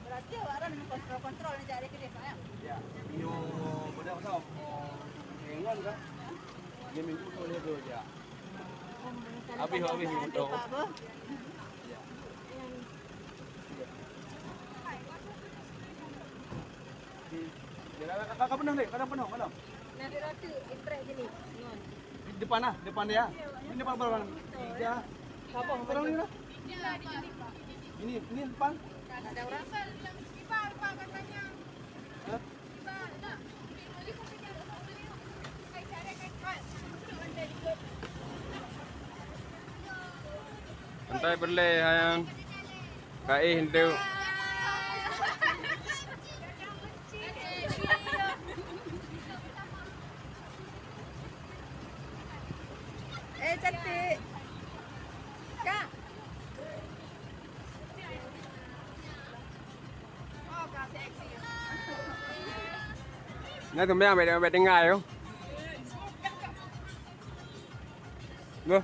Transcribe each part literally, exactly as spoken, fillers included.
Berarti awak dah kontrol-kontrol ni cak dia kedai, Pak, ya? Ya. Nyoe bedak tau. Ringan kan? Dia minggu tu dia tu je. Habis, habis, betul. Pak, apa? Ya. Ka, ka, ka penuh ni, ka penuh, ka penuh. Nah, di ratu, impress je ni. Ngon. Di depan lah, depan dia. Ini depan, depan, depan. Tiga. Sabar, orang ni lah. Ini, ini depan. Ada orang. Hah? Santai peureulée, sayang. Ka éh enteuk. Eh, cantik. Kak. Nyan tu memang bèk, bèk tinggai tu. Loh.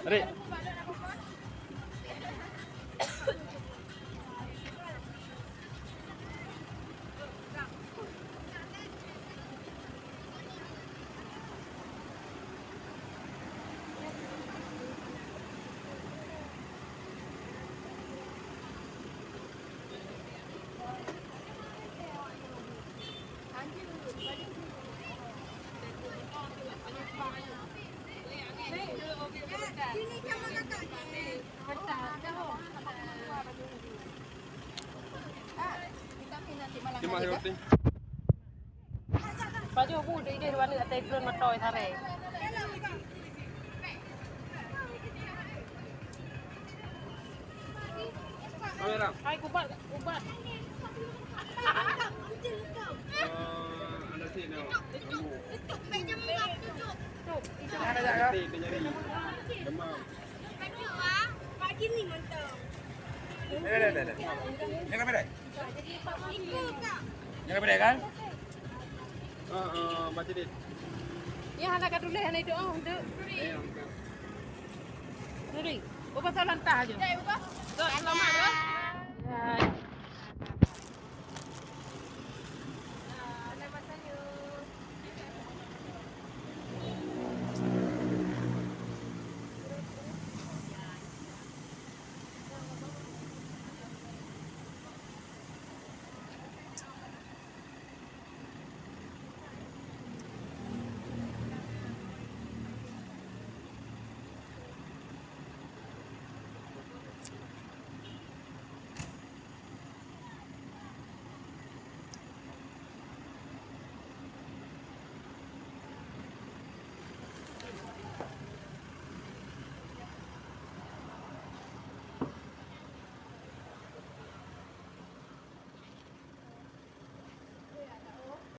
Tarik. Terima kasih. Pajoh bu deh, deh, dua aneuk atai keulôn moto saré. Kamera. Hai, kubat, kubat. Eh, anak sini. Tuh, itu. Anak sini, dia nyari. Demam. Pagi ni mantap. Dah, dah, dah, dah. Jangan beda. Ikut, Kak. Jangan beda, kan? Ah, ah, baca dit. Ya, hana ka tuléh, hana itu, oh, untuk. Eh, untuk. Nuri, ubah salam tah aja. Dah, ubah. Tuh, selamat, ya.